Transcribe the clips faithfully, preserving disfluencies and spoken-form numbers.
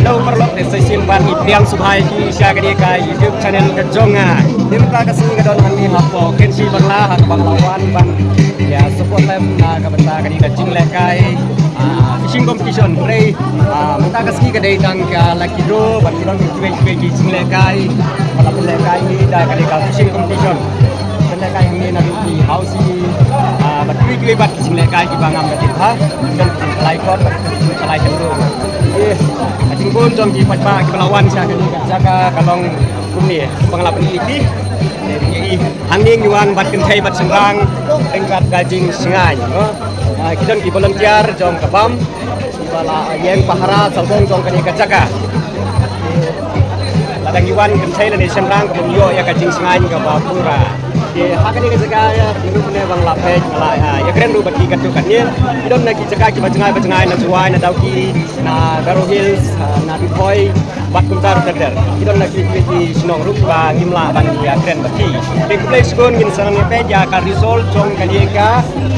Hello paralok, te sa shisien pat ngi pdiang sngewbha ïa phi sha kane ka YouTube channel ka jong nga. Te mynta ka sngi nga don hangne hapoh Kynshi Bangla ha kaba nga la wan ban ïa support lem na ka bynta kane ka jinglehkai, ah, fishing competition. Hynrei, ah, mynta ka sngi ka dei tang ka lucky draw, bad ki don kiwei kiwei ki jinglehkai ba la pynlehkai hi da kane ka fishing competition. Pynlehkai hangne naduh ki housie, ah, bad kiwei kiwei bad ki jinglehkai kiba ngam da tip ha. Ki don ki jingkhalai kot bad ki jingkhalai hynriew. Eh, ka jingbun jong ki paidbah kiba la wan sha kane ka jaka ka long kumne, kumba nga la pyni ïa phi. Eh, phi ïohi hangne ngi wan bad kynthei bad shynrang ryngkat ka jingshngaiñ, no? Ah, ki don ki volunteer jong ka bam kiba la ïeng pahara sawdong jong kane ka jaka. Lada ngi wan kynthei lane shynrang, ka bym ïoh ïa ka jingshngaiñ kaba pura. Te ha kane ka jaka ïa, ki ruh ne ba nga la peit, nga la, ah, ïakren ruh bad ki katto katne. Ki don na ki jaka kiba jngai ba jngai, na Jowai, na Dawki, na Garo Hills, ah, na Ri Bhoi, bad kumta ruh ter ter. Ki don na ki, ki, ki shnong ruh ba ngim lah ban ïakren bad ki. Te khublei shibun, ngin sa nang ïa peit ïa ka result jong kane ka,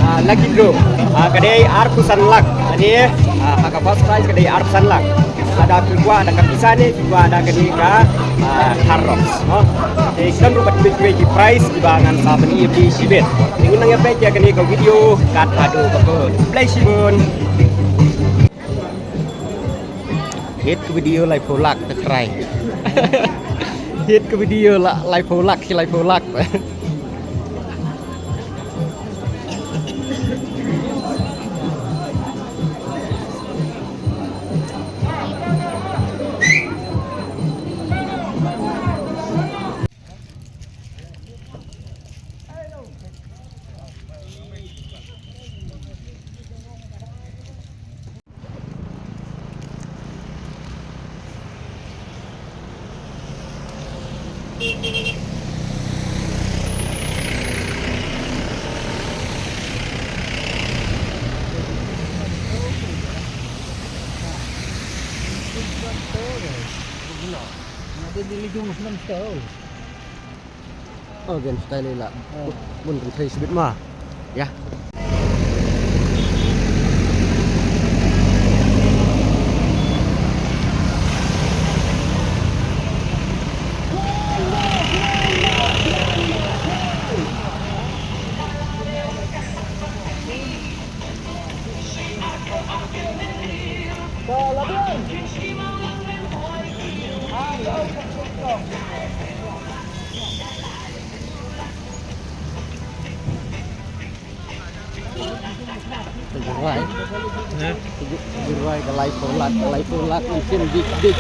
ah, lucky draw. Ah, ka dei arphew san lak. Kane, ah, ha ka first prize ka dei arphew san lak. Lada phi kwah da ka pisa ne, phi kwah da kane ka, ah, Hard Rocks, no? Te ki don ruh bad kiwei kiwei ki prize kiba ngan sa pyni ïa phi shibit. Te ngin nang ïa peit ïa kane ka video kat haduh ba kut. Khublei shibun. Hit ka video laiphew lak, te try. Hit ka video la, laiphew lak, shi laiphew lak. Oh, gen style la. Oh. Bun kan thai sibit ma. Ya. Gyrwai. Hah? Gyrwai ka laiphew lak, ka laiphew lak, machine dik dik.